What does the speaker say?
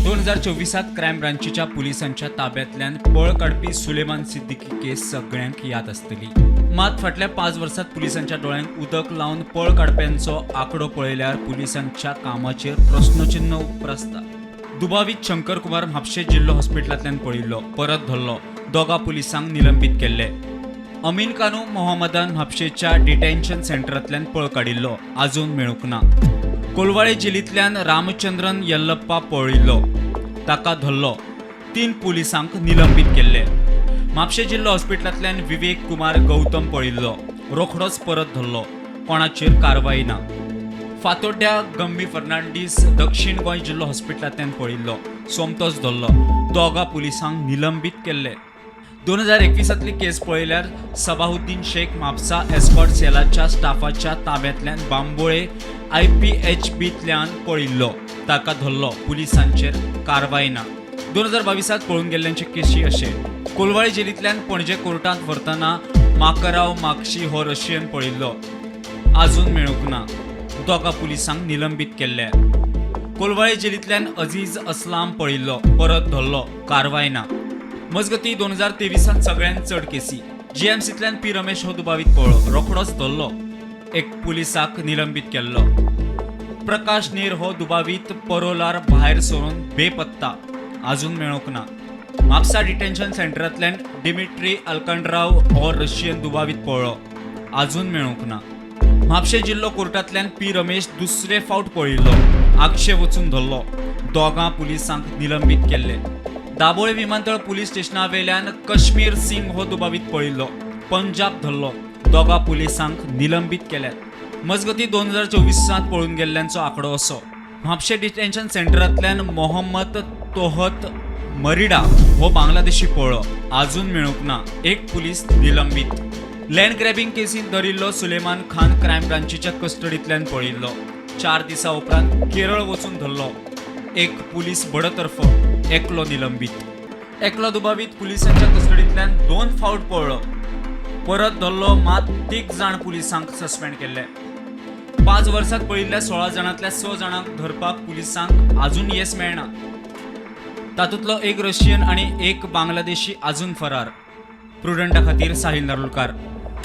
2024त crime ब्रांचीच्या पुलिसांच्या ताब्यांतल्यान पळ काडपी सुलेमान सिद्दीकी केस सगळ्यांक याद आसतली. मात फाटल्या 5 वर्सात पुलिसांच्या दोळ्यांक उदक लावन पळ काडप्यांचो आंकडो पळयल्यार पुलिसांच्या कामाचेर प्रस्नचिन्न उप्रासता. दुबावीत शंकर कुमार म्हापशें जिल्लो हॉस्पिटलांतल्यान पळिल्लो, परत धरलो, दोगा पुलिसांक निलंबीत केल्ले. अमीन कानू मोहम्मदान म्हापशेच्या डिटेन्शन सेंटरांतल्यान पळ काडिल्लो, आजून मेळूंक ना. कोलवाळे जेलींतल्यान रामचंद्रन यल्लप्पा पळिल्लो, ताका धरलो, 3 पुलिसांक निलंबीत केल्ले. म्हापशें जिल्लो हॉस्पिटलांतल्यान विवेक कुमार गौतम पळिल्लो, रोखडोच परत धरलो, कोणाचेर कारवाय ना. फातोड्ड्या गम्मी फर्नांडीस दक्षिण गोंय जिल्लो हॉस्पिटलांतल्यान पळिल्लो, सोमतोच धरलो, दोगा पुलिसांक निलंबीत केल्ले. 2021तली केस पळयल्यार सबाहुद्दीन शेख म्हापसा एस्कॉर्ट सेलाच्या स्टाफाच्या ताब्यांतल्यान बांबोळे IPHBतल्यान पळिल्लो, ताका धरलो, पुलिसांचेर कारवाय ना. 2022त पळून गेल्ल्यांचे केशी अशे: कोलवाळे जेलींतल्यान पणजे कोर्टांत व्हरतना माकराव माक्षी हो रशियन पळिल्लो, आजून मेळूंक ना, दोगा पुलिसांक निलंबीत केल्ले. कोलवाळे जेलींतल्यान अजीज अस्लाम पळिल्लो, परत धरलो, कारवाय ना. मजगती 2023त सगळ्यांत चड केसी. GMCतल्यान पी रमेश हो दुबावीत पळ्ळो, रोखडोच धरलो, एक पुलिसाक निलंबीत केल्लो. प्रकाश नेर हो दुबावीत परोलार भायर सरून बेपत्ता, आजून मेळूंक ना. म्हापसा डिटेन्शन सेंटरांतल्यान डिमिट्री अल्कंड्राव हो रशियन दुबावीत पळ्ळो, आजून मेळूंक ना. म्हापशें जिल्लो कोर्टांतल्यान पी रमेश दुसरे फावट पळिल्लो, आगशे वचून धरलो, दोगां पुलिसांक निलंबीत केल्ले. दाबोळे विमानतळ पुलीस स्टेशना वेल्यान कश्मीर सिंग हो दुबावीत पळिल्लो, पंजाब धरलो, दोगा पुलिसांक निलंबीत केल्यात. मजगती 2024त पळून गेल्ल्यांचो आंकडो असो: म्हापशें डिटेन्शन सेंटरांतल्यान मोहम्मद तोहत मरिडा हो बांगलादेशी पळ्ळो, आजून मेळूंक ना, एक पुलीस निलंबीत. लँड ग्रॅबिंग केसींत धरिल्लो सुलेमान खान क्रायम ब्रांचीच्या कस्टडींतल्यान पळिल्लो, 4 दिसां उपरांत केरळ वचून धरलो, एक पुलीस बडतर्फ, एकलो निलंबीत. एकलो दुबावीत पुलिसांच्या कस्टडींतल्यान 2 फावट पळ्ळो, परत धरलो, मात 3 जाण पुलिसांक सस्पेंड केल्ले. 5 वर्सात पळिल्ल्या 16 जाणांतल्या 6 जाणांक धरपाक पुलिसांक आजून येस मेळना. तातूंतलो एक रशियन आनी एक बांगलादेशी आजून फरार. प्रुडंटा खातीर साहिल नारुलकार.